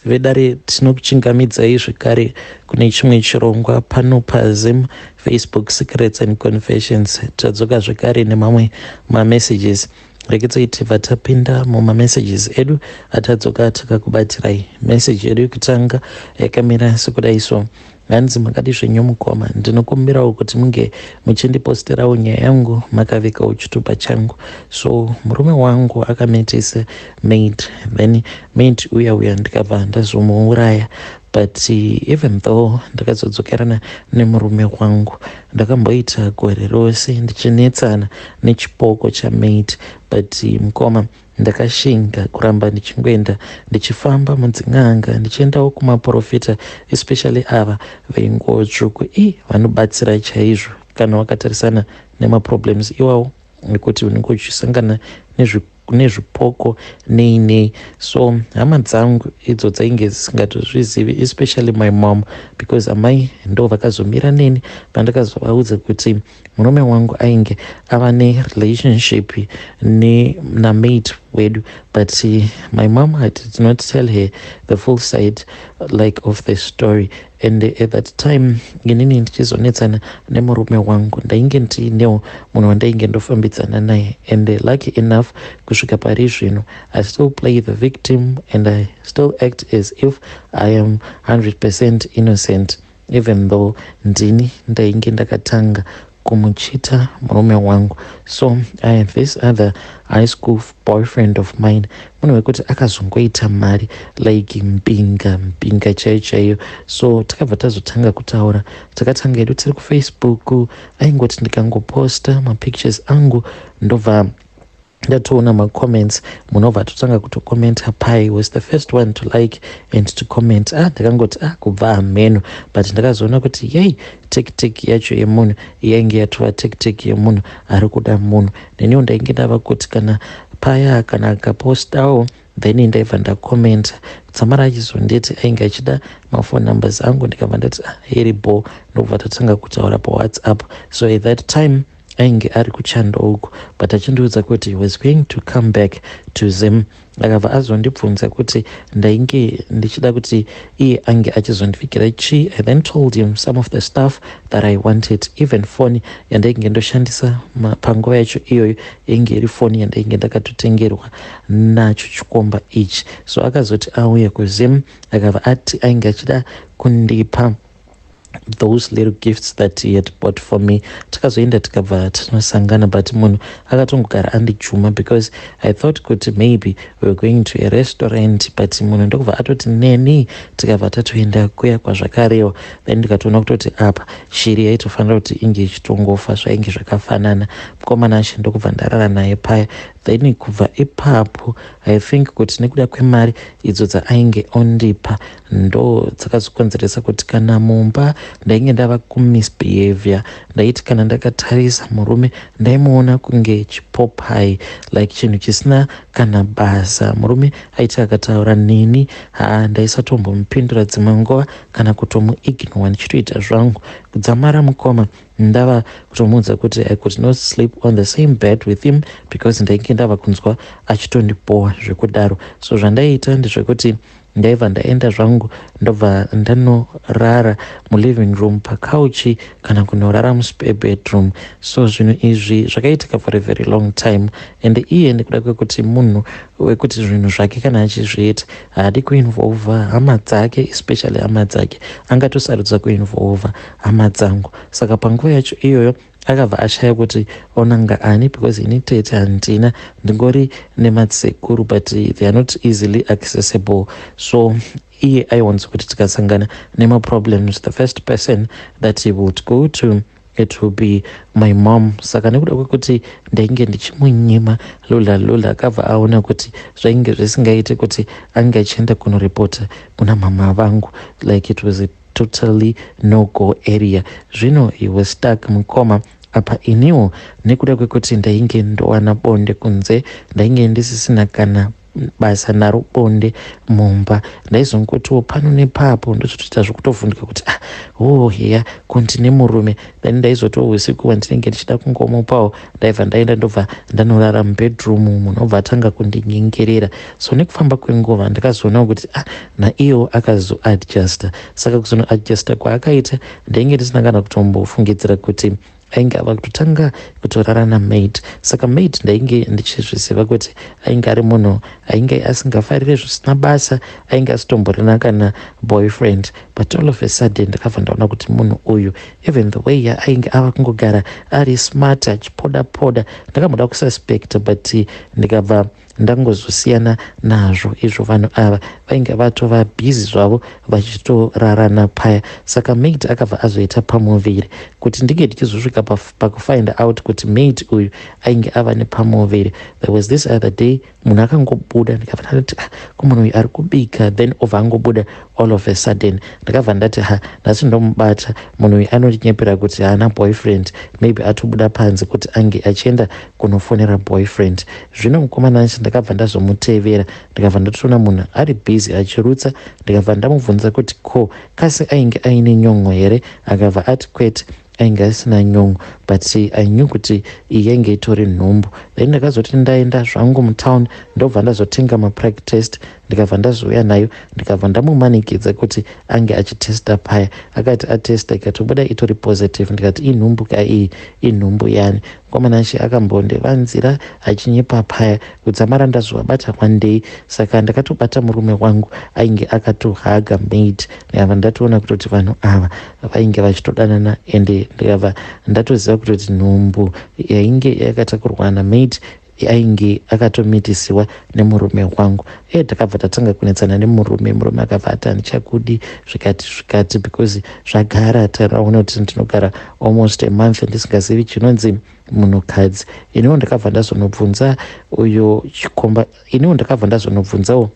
Vedare, tinokuchingamidzai zvekare kune chimwe chirongwa pano paZim Facebook Secrets and Confessions. Tadzoka zvekare nemamwe mamessages. Regedzai tibva tapinda mumamessages edu atadzoka takakubatirai. Message yedu yekutanga yakamira sekudai so. Hanzi makadi zvenyu mukoma, ndinokumbirawo kuti munge muchindiposterawo nyaya yangu makavikawo chitupa changu. So murume wangu akamitisa maid, then maid uya uya ndikabva ndazomuuraya, but even though ndakazodzokerana nemurume wangu, ndakamboita gore rose ndichinetsana nechipoko chamaid. But mukoma, ndakashinga kuramba ndichingoenda, ndichifamba mudzin'anga, ndichiendawo kumaprofita, especially ava venguo tsvuku. I vanobatsira chaizvo kana wakatarisana nemaproblems iwawo, nekuti unenge uchisangana nezvipoko nei nei. So hama dzangu idzo dzainge dzisingatozvizivi, especially my mom, because amai ndo vakazomira neni pandakazovaudza kuti murume wangu ainge ava nerelationship namaid wedu. But my mom, I did not tell her the full side like of the story. And at that time inini ndichizonetsana nemurume wangu, ndainge ndiinewo munhu wandainge ndofambidzana naye. And lucky enough, kusvika pari zvino I still play the victim and I still act as if I am 100% innocent, even though ndini ndainge ndakatanga kumuchita murume wangu. So I have this other high school boyfriend of mine, munhu wekuti akazongoita mari like mbinga mbinga chaiyo chaiyo. So takabva tazotanga kutaura. Takatanga hedu tiri kuFacebook. Aingoti ndikangoposta mapictures angu, ndobva ndatoona macomments, munobva atotanga kutocommenta pai was the first one to like and to comment. Ah, ndakangoti, ah, kubva hameno. But ndakazoona kuti yei, tactic yacho yemunhu yainge yatova tactic yemunhu ari kuda munhu. Neniwo ndainge ndava kuti kana paya kana akapostawo, then ndaibva ndakomenta. Tsamara achizonditi ainge achida maphone numbers angu. Ndikabva ndati, ah, iripo. Ndobva tatanga kutaura paWhatsApp. So at that time ainge ari kuchando uku, but achindiudza kuti he was going to come back to Zim. Akabva azondibvunza kuti ndainge ndichida kuti iye ange achizondivigira chii. I then told him some of the stuff that I wanted. Even foni yandainge ndoshandisa panguva yacho iyoyo yainge iri foni yandainge ndakatotengerwa nacho chikomba ichi. So akazoti auya kuZim, akabva ati ainge achida kundipa those little gifts that he had bought for me. Takazoenda, tikabva tinosangana, but munhu akatongogara andijuma, because I thought kuti maybe we were going to a restaurant, but munhu ndokubva atoti neni. Tikabva tatoenda kuya kwazvakarewa. Then ndikatoona kutoti apa shiri yaitofanira kuti inge ichitongofa, zvainge zvakafanana. Mukomana acho ndokubva ndarara naye paya. Then kubva ipapo, I think kuti nekuda kwemari idzo dzaainge ondipa, ndo dzakazokonzeresa kuti kana mumba ndainge ndava kumisbehavior. Ndaiti kana ndakatarisa murume, ndaimuona kunge chipopai, like chinhu chisina kana basa. Murume aiti akataura neni, haa, ndaisatombomupindura dzimwe nguva kana kutomuignora, ndichitoita zvangu. Kudzamara mukoma ndava kutomuudza kuti I could not sleep on the same bed with him, because ndainge ndava kunzwa achitondibowa zvekudaro. So zvandaiita ndezvekuti ndaibva ndaenda zvangu, ndobva ndanorara muliving room pacouch, kana kunorara muspare bedroom. So zvinhu izvi zvakaitika for a very long time. And iye, nekuda kwekuti munhu wekuti zvinhu zvake kana achizviita haadi kuinvolva hama dzake, especially hama dzake, angatosarudza kuinvolva hama dzangu. Saka panguva yacho iyoyo akabva ashaya kuti onanga ani, because ini tete handina, ndingori nematsekuru, but they are not easily accessible. So iye aiwanza kuti tikasangana nemaproblems, the first person that he would go to, it will be my mom. Saka nekuda kwekuti ndainge ndichimunyima lula lula, akabva aona kuti zvainge zvisingaiti kuti ange achienda kunoripota kuna mama vangu. Like, it was a totally no go area. Zvino he was stuck, mukoma. Apa iniwo, nekuda kwekuti ndainge ndowana bonde kunze, ndainge ndisisina kana basa naro bonde mumba. Ndaizongotiwo pano nepapo ndozotoita zvekutovhunduka kuti, "Ah, oh heya, ko ndine murume?" Then ndaizotiwo usiku wandinenge ndichida kungomupawo, ndaibva ndaenda, ndobva ndanorara mubedroom. Munhu obva atanga kundinyengerera. So nekufamba kwenguva ndakazoonawo kuti, ah, naiyewo akazoadjusta. Saka kuzonoadjusta kwaakaita, ndainge ndisina kana kutombofungidzira kuti ainge ava kutotanga kutorara namaid. Saka maid ndainge ndichizviziva kuti ainge ari munhu ainge asingafariri zvisina basa, ainge asitomborina kana boyfriend. But all of a sudden ndakabva ndaona kuti munhu uyu, even the way yaainge ava kungogara ari smart, achipoda poda, ndakamboda kususpecta, but ndikabva ndangozosiyana nazvo. Izvo vanhu ava vainge vatova busy zvavo vachitorarana paya. Saka maid akabva azoita pamuviri. Kuti ndinge ndichizosvika pakufind out kuti maid uyu ainge ava nepamuviri, there was this other day munhu akangobuda. Ndikabva ndati, "Ah, kumunhu uyu ari kubika?" Then obva angobuda all of a sudden. Ndakabva ndati, "Ha, nhasi ndomubata munhu uyu. Anondinyepera kuti haana boyfriend. Maybe atobuda panze kuti ange achienda kunofonera boyfriend." Zvino mukomana achi, ndakabva ndazomutevera, ndikabva ndatoona munhu ari busy achirutsa. Ndikabva ndamubvunza kuti ko kasi ainge aine nyon'o here? Akabva ati kwete, ainge asina nyon'o, but I knew kuti iyi yainge itori nhumbu. Then ndakazoti ndaenda zvangu mutown, ndobva ndazotenga mapreg test, ndikabva ndazouya nayo, ndikabva ndamumanikidza kuti ange achitesta paya. Akati atesta, ikatobuda itori positive. Ndikati, "Inhumbu ka iyi? Inhumbu yani?" Mukomana akambondivanzira achinyepa paya kudzamara ndazovabata one day. Saka ndakatobata murume wangu ainge akatohaga maid. Ndikabva ndatoona kutoti vanhu ava vainge vachitodanana, ende ndikabva ndatoziva kutoti nhumbu yainge yakatakurwa namaid ainge akatomitisiwa nemurume wangu. Takabva tatanga kunetsana nemurume. Murume akabva ati, "Handichakudi," zvikati zvikati, because zvagara taraona kuti ndinogara almost a month ndisingazivi chinonzi munhukadzi. Iniwo ndakabva ndazonobvunza uyo chikomba, iniwo ndakabva ndazonobvunzawo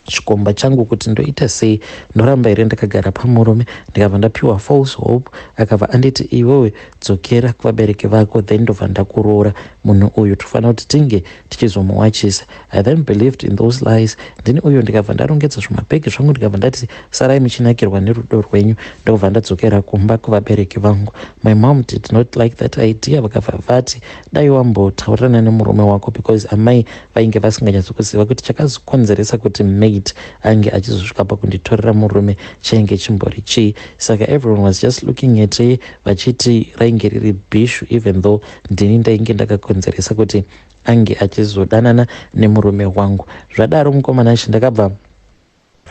chikomba changu kuti ndoita sei, ndoramba here ndakagara pamurume? Ndikabva ndapiwa false hope. Akabva anditi, "Iwewe dzokera kuvabereki vako, then ndobva ndakuroora. Munhu uyu tofanira kuti tinge tichizomuwachisa." I then believed in those lies. Ndini uyu ndikabva ndarongedza zvimabhegi zvangu, ndikabva ndati, "Sarai muchinakirwa nerudo rwenyu." Ndobva ndadzokera kumba kuvabereki vangu. My mom did not like that idea. Vakabva vati, "Dai wambotaurirana nemurume wako," because amai vainge vasinganyatsokuziva kuti chakazokonzeresa kuti maid ange achizosvika pakunditorera murume chainge chimbori chii. Saka everyone was just looking at her vachiti rainge riri bhishu, even though ndini ndainge ndakakonzeresa kuti ange achizodanana nemurume wangu. Zvadaro, mukomana achi, ndakabva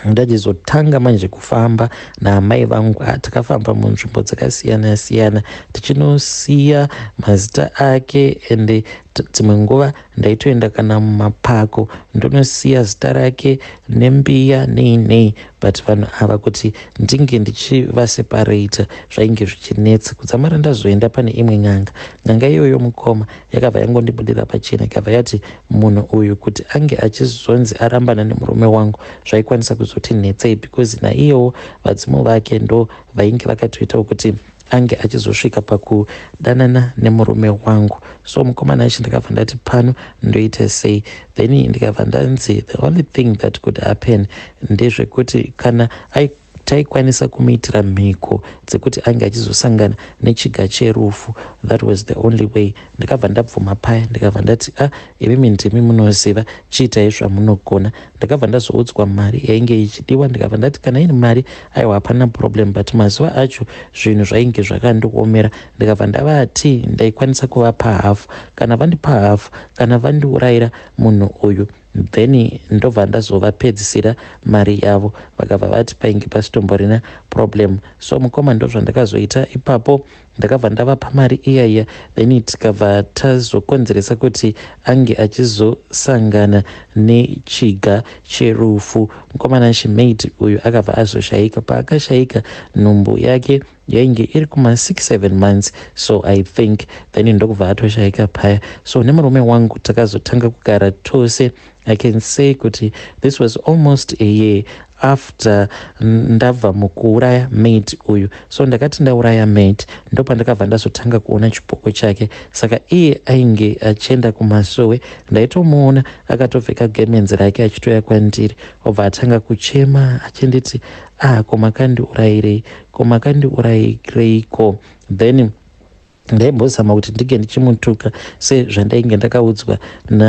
ndachizotanga manje kufamba naamai vangu. Ah, takafamba munzvimbo dzakasiyana siyana tichinosiya mazita ake, ende dzimwe nguva ndaitoenda kana mumapako ndonosiya zita rake nembiya, nei nei, but vanhu ava kuti ndinge ndichivaseparata zvainge zvichinetsa, kudzamara ndazoenda pane imwe n'anga. N'anga iyoyo, mukoma, yakabva yangondibudira pachena, ikabva yati munhu uyu kuti ange achizonzi arambana nemurume wangu zvaikwanisa kuzotinetsei, because naiyewo vadzimu vake ndo vainge vakatoitawo kuti ange achizosvika pakudanana nemurume wangu. So mukomana achi, ndakabva ndati, "Pano ndoita sei?" Then ndikabva ndanzi the only thing that could happen ndezvekuti kana taikwanisa kumuitira mhiko dzekuti ange achizosangana nechiga cherufu. That was the only way. Ndakabva ndabvuma paya, ndikabva ndati, "A ah, imimi ndimi munoziva, chiitai zvamunogona." Ndakabva ndazoudzwa mari yainge ichidiwa. Ndikabva ndati, "Kana iri mari, aiwa, hapana problem." But mazuva acho zvinhu zvainge zvakandiomera. Ndikabva ndavati ndaikwanisa kuvapa hafu. Kana vandipa hafu, kana vandiurayira munhu uyu, then ndobva ndazovapedzisira mari yavo. Vakabva vati painge pasitomborina problem. So mukoma, ndo zvandakazoita ipapo. Ndakabva ndavapa mari iyaiya, then tikabva tazokonzeresa kuti ange achizosangana nechiga cherufu. Mukomana chimaid uyu akabva azoshayika. Paakashayika, nhumbu yake yainge iri kuma 6 7 months, so I think. Then ndokubva atoshayika paya. So nemurume wangu takazotanga kugara tose. I can say kuti this was almost a year. After ndabva mukuuraya maid uyu, so ndakati ndauraya maid, ndopandakabva ndazotanga kuona chipoko chake. Saka iye ainge achienda kumasowe, ndaitomuona akatopfeka gemenzi rake achitouya kwandiri, obva atanga kuchema achinditi, "Ah, ko makandiurayirei? Ko makandiurayireiko?" Then ndaimbozama kuti ndinge ndichimutuka sezvandainge ndakaudzwa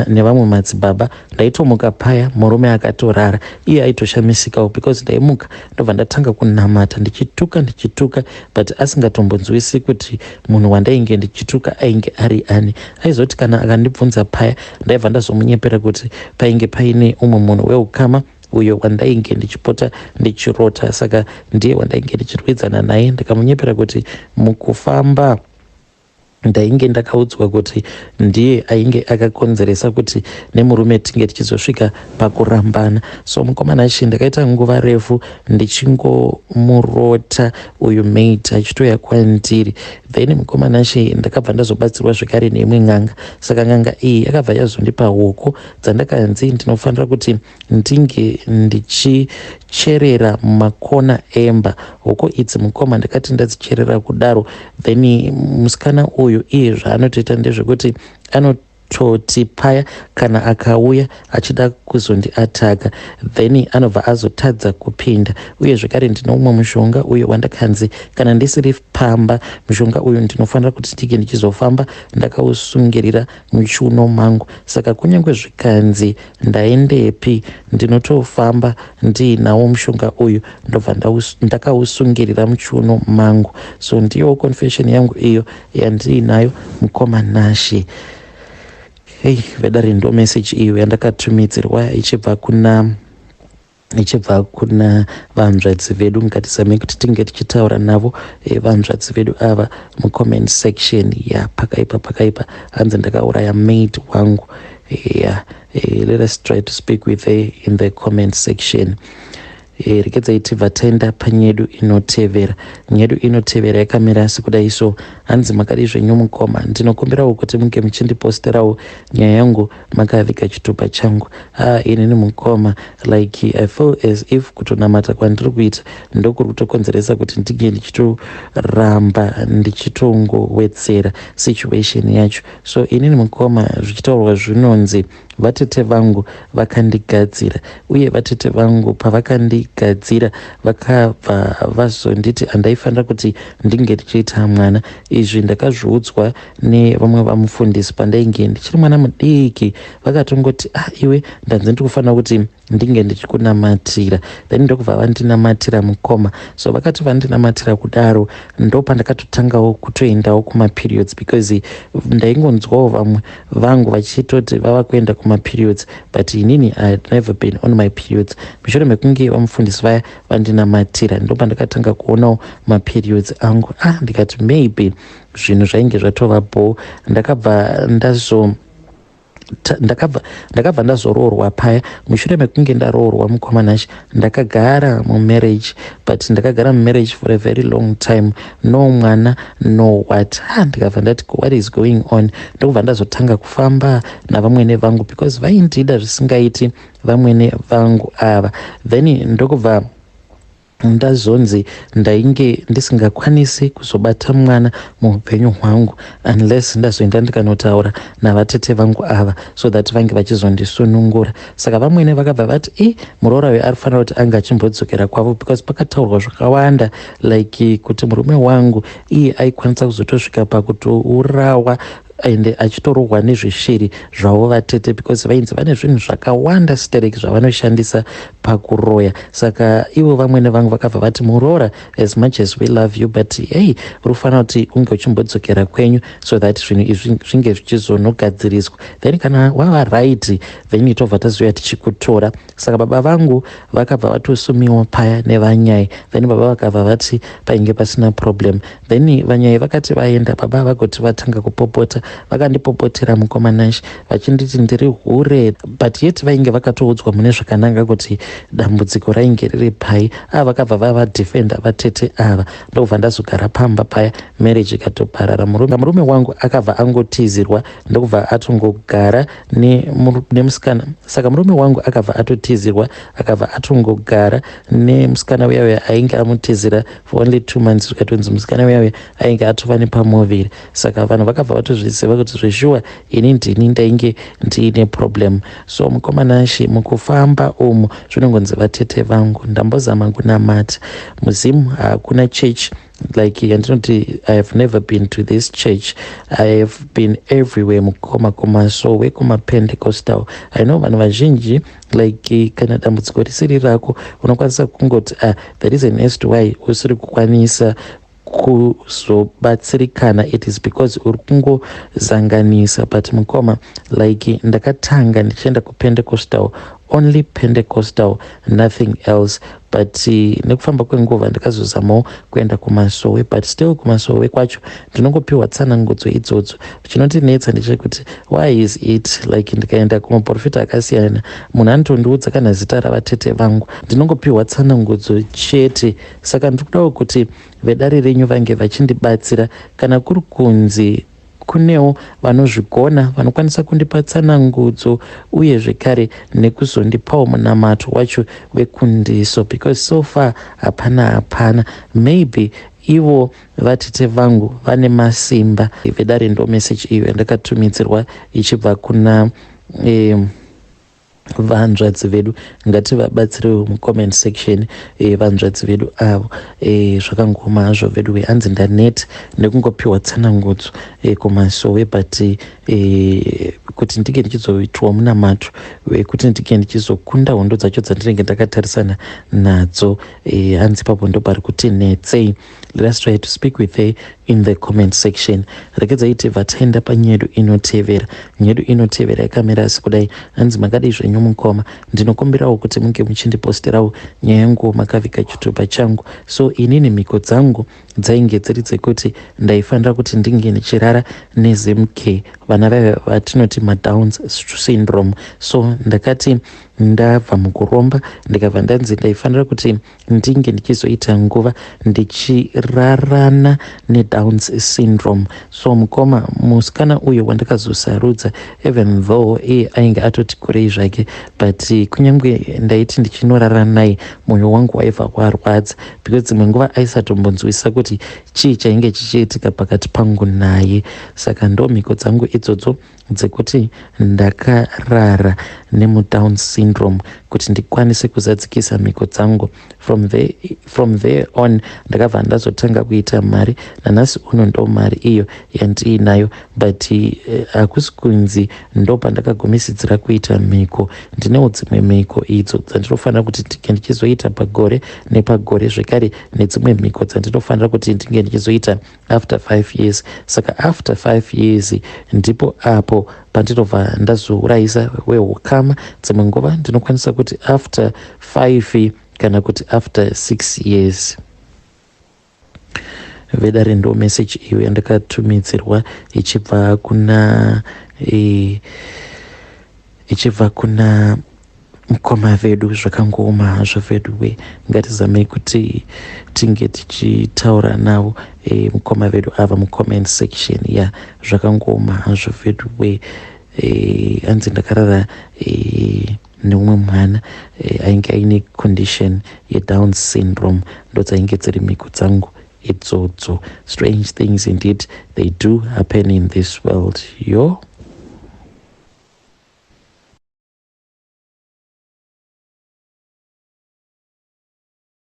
nevamwe madzibaba. Ndaitomuka paya murume akatorara, iye aitoshamisikawo because ndaimuka ndobva ndatanga kunamata ndichituka, ndichituka, but asingatombonzwisi kuti munhu wandainge ndichituka ainge ari ani. Aizoti kana akandibvunza paya, ndaibva ndazomunyepera kuti painge paine umwe munhu weukama uyo wandainge ndichipota ndichirota, saka ndiye wandainge ndichirwidzana naye. Ndikamunyepera kuti mukufamba ndainge ndakaudzwa kuti ndiye ainge akakonzeresa kuti nemurume tinge tichizosvika pakurambana. So mukomana chi, ndakaita nguva refu ndichingomurota uyu maid achitouya kwandiri. Then mukomana chi, ndakabva ndazobatsirwa zvekare neimwe n'anga. Saka n'anga iyi yakabva yazondipa huku dzandakanzi ndinofanira kuti ndinge ndichicherera mumakona emba. Huku idzi, mukoma, ndakati ndadzicherera kudaro, then musikana uyu iye zvaanotoita ndezvekuti anototi paya kana akauya achida kuzondiataka, then anobva azotadza kupinda. Uye zvekare ndine umwe mushonga uyo wandakanzi kana ndisiri pamba, mushonga uyu ndinofanira kuti ndinge ndichizofamba ndakausungirira muchiuno mangu. Saka kunyange zvikanzi ndaendepi, ndinotofamba ndiinawo mushonga uyu, ndobva ndakausungirira muchiuno mangu. So ndiyo confession yangu iyo yandiinayo, mukoma Nashe. Hei vedare, ndo message iyo yandakatumidzirwa ichibva kuna vanzvadzi vedu. Ngatizamei kuti tinge tichitaura navo vanzvadzi vedu ava mucomment section. Ya, pakaipa, pakaipa. Hanzi ndakauraya maid wangu. Ya, let us try to speak with her in the comment section. Rekedzai tibva taenda panyedu inotevera. Nyedu inotevera yakamira sekudai so. Hanzi, "Makadi zvenyu mukoma? Ndinokumbirawo kuti munge muchindiposterawo nyaya yangu makaviga chitupa changu. Ah, inini mukoma, like I feel as if kutonamata kwandiri kuita ndokuri kutokonzeresa kuti ndinge ndichitoramba ndichitongowedzera situation yacho. So inini mukoma, zvichitaurwa zvinonzi vatete vangu vakandigadzira, uye vatete vangu pavakandigadzira vakabva vazonditi handaifanira kuti ndinge ndichiita mwana. Izvi ndakazviudzwa nevamwe vamufundisi pandainge ndichiri mwana mudiki. Vakatongoti, 'Ah, iwe, ndanzi ndiri kufanira kuti ndinge ndichikunamatira.' Then ndokubva vandinamatira, mukoma. So vakati vandinamatira kudaro, ndo pandakatotangawo kutoendawo kumaperiods, because ndaingonzwawo vamwe vangu vachitoti vava kuenda kumaperiods, but inini I had never been on my periods. Mushure mekunge vamufundisi vaya vandinamatira, ndo pandakatanga kuonawo maperiods angu. Ah, ndikati maybe zvinhu zvainge zvatova bho. Ndakabva ndazo ndakabva ndazoroorwa paya. Mushure mekunge ndaroorwa, mukoma Nashe, ndakagara mumarriage, but ndakagara mumarriage for a very long time, no mwana, no what. Ha, ndikabva ndati, 'What is going on?' Ndokubva ndazotanga kufamba navamwene vangu, because vaindida zvisingaiti vamwene vangu ava. Then ndokubva ndazonzi ndainge ndisingakwanisi kuzobata mwana muupenyu hwangu unless ndazoenda ndikanotaura navatete vangu ava, so that vange vachizondisunungura. Saka vamwene vakabva vati, 'I muroora uyu arifanira kuti ange achimbodzokera kwavo,' because pakataurwa zvakawanda, like kuti murume wangu iye aikwanisa kuzotosvika pakutourawa ende achitorohwa nezvishiri zvavo vatete, because vainzi vane zvinhu zvakawanda sterek zvavanoshandisa pakuroya. Saka ivo vamwene vangu vakabva vati, 'Muroora, as much as we love you, but hey, uri kufanira kuti unge uchimbodzokera kwenyu so that zvinhu izvi zvinge zvichizonogadziriswa. Then kana wava right, then tobva tazouya tichikutora.' Saka baba vangu vakabva vatosumiwa paya nevanyai. Then baba vakabva vati painge pasina problem. Then vanyai vakati vaenda, baba vagoti vatanga kupopota. Vakandipopotera, mukoma Nash, vachinditi ndiri hure, but yet vainge vakatoudzwa mune zvakananga kuti dambudziko rainge riri pai. Ava vakabva vavadefenda vatete ava, ndokubva ndazogara pamba paya, marriage ikatoparara. Murume wangu akabva angotizirwa, ndokubva atongogara nemusikana. Saka murume wangu akabva atotizirwa, akabva atongogara nemusikana uya uya ainge amutizira for only 2 months. Zvikatonzi musikana uya uya ainge atova nepamuviri. Saka vanhu vakabva vatozviziva kuti zveshuwa ini ndini ndainge ndiine problem. So mukoma Nashi, mukufamba umu zvinongonzi vatete vangu. Ndambozama kunamata muzimu, hakuna church like yandinoti I have never been to this church. I have been everywhere, mukoma, kumasowe, kumaPentecostal. I know vanhu vazhinji, like kana dambudziko risiri rako, unokwanisa kungoti, ah, the reason as to why usiri kukwanisa kuzobatsirikana, it is because uri kungozanganisa. But mukoma, like ndakatanga ndichienda kuPentecostal, only Pentecostal, nothing else, but nekufamba kwenguva ndakazozamawo kuenda kumasowe, but still kumasowe kwacho ndinongopiwa tsanangudzo idzodzo. Chinotinetsa ndechekuti why is it like ndikaenda kumaprofita akasiyana, munhu anotondiudza kana zita ravatete vangu, ndinongopiwa tsanangudzo chete. Saka ndiri kudawo kuti vedare renyu vange vachindibatsira, kana kuri kunzi kunewo vanozvigona vanokwanisa kundipa tsanangudzo, uye zvekare nekuzondipawo munamato wacho wekundiso, because so far hapana, hapana. Maybe ivo vatete vangu vane masimba. Vedare, ndo message iyo yandakatumidzirwa ichibva kuna vanzvadzi vedu. Ngativabatsirewo mucomment section, vanzvadzi vedu avo. Zvakangoma hazvo vedu. Hanzi ndaneta nekungopiwa tsanangudzo kumasowe, but kuti ndinge ndichizoitwa munamato wekuti ndinge ndichizokunda hondo dzacho dzandinenge ndakatarisana nadzo, hanzi ipapo ndo pari kuti netsei. Let us try to speak with her in the comment section. Regedzai tibva taenda panyedu inotevera. Nyedu inotevera yakamira asi kudai. Hanzi, "Makadii zvenyu mukoma? Ndinokumbirawo kuti munge muchindiposterawo nyaya yangu makaviga chitupa changu. So inini mhiko dzangu dzainge dziri dzekuti ndaifanira kuti ndinge ndichirara nezimk, vana vaiva vatinoti maDowns syndrome. So ndakati ndabva mukuromba, ndikabva ndanzi ndaifanira kuti ndinge ndichizoita nguva ndichirarana neDowns syndrome. So mukoma, musikana uyo wandakazosarudza, even though iye ainge atoti kurei zvake, but kunyange ndaiti ndichinorara naye, mwoyo wangu waibva warwadza, because dzimwe nguva aisatombonzwisa kuti chii chainge chichiitika pakati pangu naye. Saka ndo mhiko dzangu idzodzo dzekuti ndakarara nemuDown syndrome kuti ndikwanise kuzadzikisa mhiko dzangu. From there on ndakabva ndazotanga kuita mari. Nanhasi uno ndo mari iyo yandiinayo, but hakusi kunzi ndo pandakagumisidzira kuita mhiko. Ndinewo dzimwe mhiko idzo dzandinofanira kuti ndinge ndichizoita pagore nepagore, zvekare nedzimwe mhiko dzandinofanira kuti ndinge ndichizoita after 5 years. Saka after 5 years ndipo apo pandinobva ndazourayisa weukama. Dzimwe nguva ndinokwanisa kuti after 5 kana kuti after 6 years." Vedare, ndo message iyo yandakatumidzirwa ichibva kuna mukoma vedu. Zvakangooma hazvo vedu we. Ngatizamei kuti tinge tichitaura navo, mukoma vedu ava, mucomment section ya. Yeah, zvakangooma hazvo vedu we. Anzi ndakarara neumwe mwana ainge aine condition yeDown syndrome. Ndo dzainge dziri mhiko dzangu idzodzo. Strange things indeed, they do happen in this world, yo.